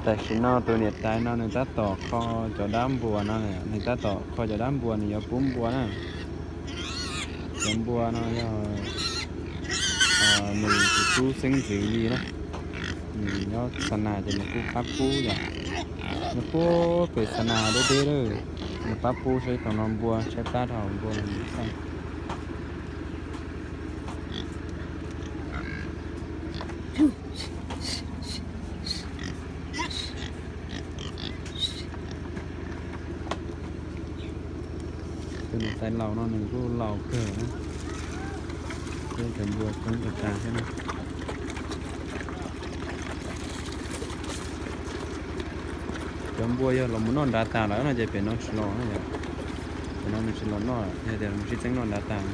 Tam sim no tus niam tais no nws tab tom kho cov dab npua no, nws tab tom kho cov dab npua nws yuav pub npua na. Cov npua no yog nws tus tub xeeb ntxwv li na, nws nyob xa nas ces nws kuj pab pub yom. Nws pub pem xa nas deb deb lawm, nws pab pub saib thaum no npua tshaib plab dhau npua no xwb. Tus niam tais laus no nws kuj laus kawg na, cov npua coob kawg tas thiab na. Cov npua yog los mus noj nrad tas lawm no ces pem no tsis los na yom. Pem no nws tsis los noj, yog tias los sib txeeb noj nrad tas.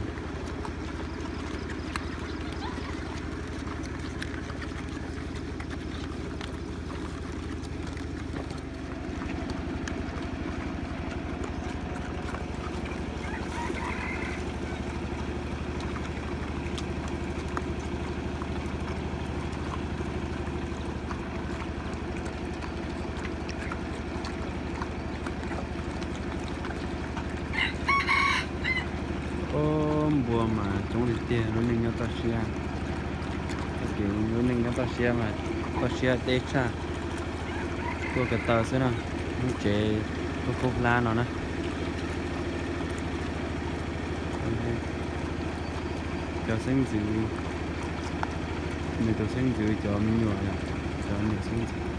Ob, npua mas coob li tiag, lub neej nyob toj siab. Lub neej nyob toj siab mas toj siab deb tshaj, tuaj ko taw xwb na, lub tsev tuaj khaub hlab no na. Cov xeeb ntxwv, nws tus xeeb ntxwv cov me nyuam, cov me nyuam xeeb ntxwv.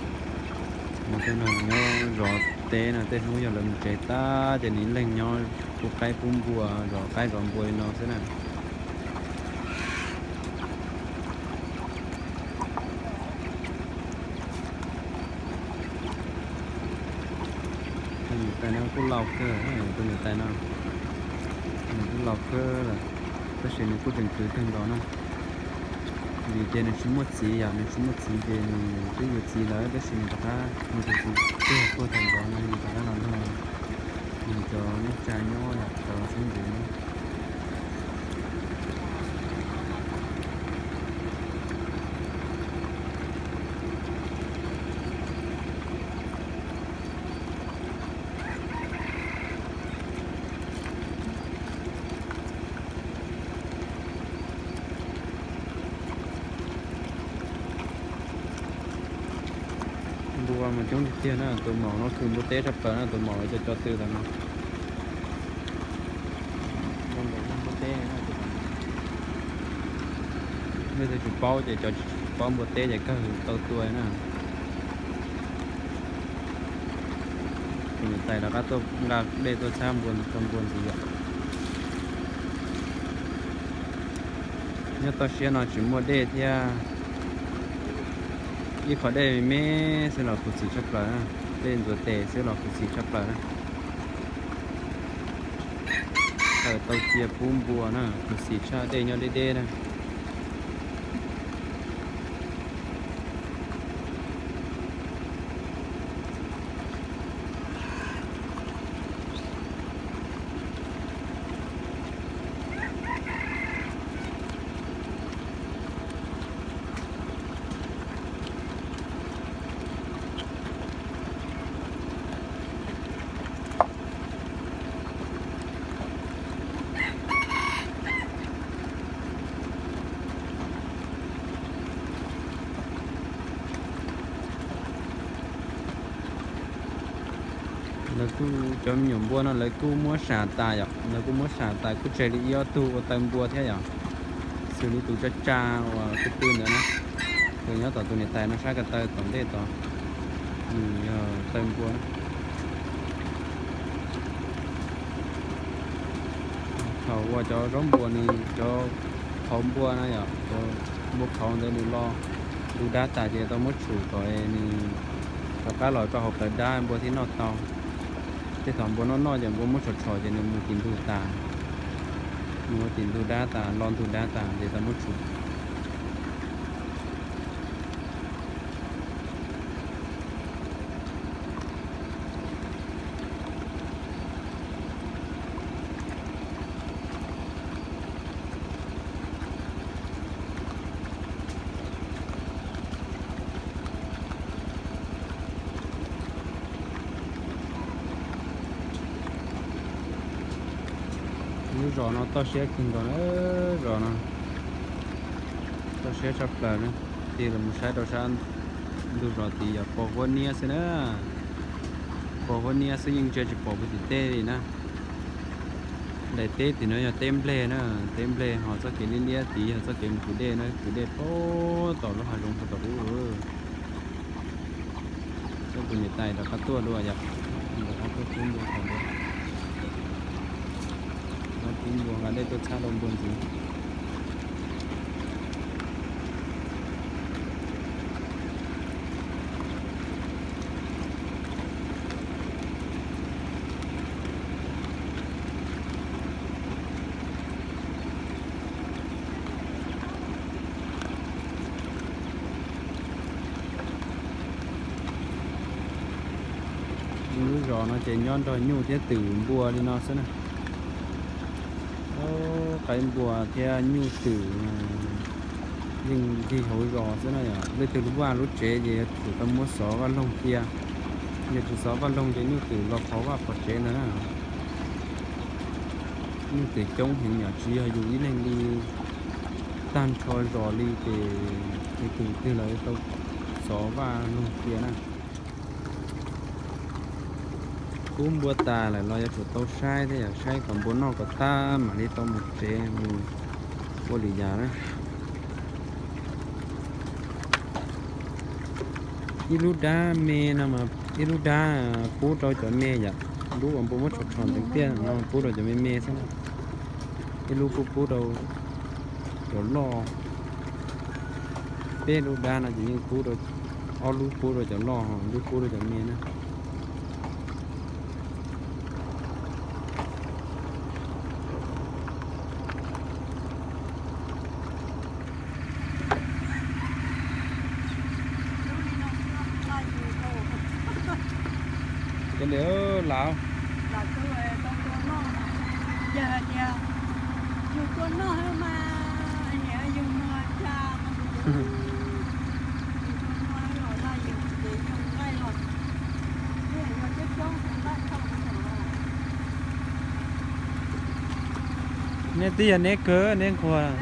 Nws tej no nyob zov teb no, tej hnub yog lawv mus tsev tag ces nws ib leeg nyob pub qaib pub npua, zov qaib zov npua li no xwb na. Tus niam tais no kuj laus kawg, tus niam tais no nws kuj laus kawg lawm, tab sis nws kuj tseem khwv kawg nkaus na. Vim tias nws tsis muaj txiv yom, nws tsis muaj txiv ces nws twb yuav txiv lawm, tab sis nws rov qab, nws tus txiv twb tuag tag nrho no nws rov qab los nrog nws cov neej tsa nyob, cov xeeb ntxwv nyob. Npua mas coob tiag tiag na, tus maum no khwv npua teb tshaj plaws na, tus maum co co tw ntawm no. Npua teb, nej twg tsis paub ces cov tsis paub npua teb ces kawg tau tua na. Tus niam tais rov qab tuaj nqa dej tuaj txhab npua rau npua ntxiv yom. Nyob toj siab no tsis muaj dej thiab, ib qho dej me me xwb los khuv xim tshaj plaws na, dej ntxuav tes xwb los khuv xim tshaj plaws na. Tawm tau cia pub npua na, khuv xim tshaj, dej nyob deb deb na. Lawv kuj, cov me nyuam npua no lawv kuj muab sam tas yom, lawv kuj muab sam tas, kuj tseg li ib ob tug ua taw npua thiab yom. Xws li tus tsa tsa uas twb pw ntawd na, tus nyob tom tus niam tais no sab ko taw tom ntej tod, nws yog taw npua na. Thaum uas cov zaub npua nws, cov qhauv npua na yom, cov npua qhauv ntawd nws los ntug dab tas ces tau muab tshum kom nws rov qab los rau hauv plawv dab npua thiaj noj tau. Tej thaum npua noj noj ces npua muab tshom tshom ces nws mus tim ntug tas, nws mus tim ntug dab tas, los ntug dab tas ces tau muab tshum. Lub zos no toj siab kawg nkaus na, zos no toj siab tshaj plaws na. Tig los mus saib rau sab ntug zos tid yog pos huab niab xwb na. Pos huab niab xwb yeej ntsia tsis pom puag tim tej li na. Daim teb tim no yog teb nplej na, teb nplej ho txoj kev liab liab tid yog txoj kev mus kwv dej na, kwv dej puag tom lub hav zoov puag tom ub. Saib tus niam tais rov qab tuaj dua yom, rov qab tuaj pub npua tom ub. Rov qab pub npua, nqa dej tuaj txhab rau npua ntxiv. Lub zos no ces nyob nrog nyuj thiab twm npua li no xwb na. Qaib npua thiab nyuj twm yeej ncig hauv zos xwb na yom. Leej twg vaj lub tsev ces yuav tsum tau muab xov vaj loog cia. Yog tsis xov vaj loog ces nyuj twm los phov vaj phov tsev ntag na. Nyuj twm coob heev yom, tsis yog yus ib leeg li, tag nrho zos li ces leej twg twg los yuav tau xov vaj loog cia na. Pub npua tas lawm los yuav tsum tau saib thiab yom, saib kom npua noj kom tag mam li tau mus tsev mus ua lwm yam na. Ib lub dab me no mas ib lub dab pub rau cov me yom, lub uas npua muab tshov tshov ntxeev tiaj no pub rau cov me me xwb na. Ib lub kuj pub rau cov loj. Peb lub dab no ces yeej pub rau, ob lub pub rau cov loj, lub pub rau cov me na. Ces li lawm, yog hais tias yus tua noj mas niam yus muag tsa, yus tua noj los laj yus ces yus nqaij los, yus coob coob nqaij thauj. Neb twb yog neb kawg neb nquag.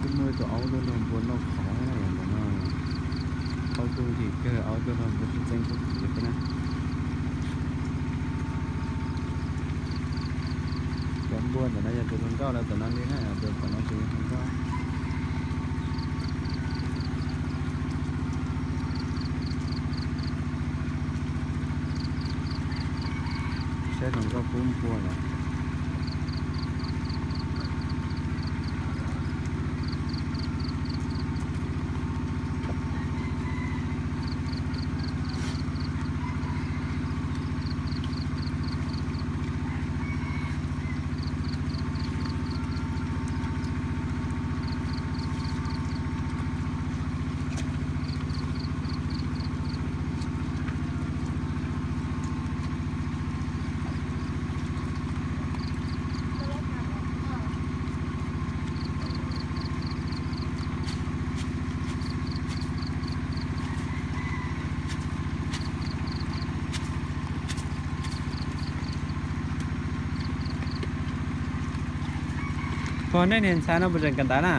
Kuj muaj ib tug aub tuaj nrog npua noj qhauv ntawm no, aub tuaj nkim kawg, aub tuaj nrog npua sib txeeb kub kiv xwb na. Cov npua ntawm no yog tus hluas nkauj lawv tom no li na, tus tom no tus hluas nkauj. Saib hluas nkauj pub npua lawm. Pog, nej niag ntxhais no puas tseem kawm ntawv na?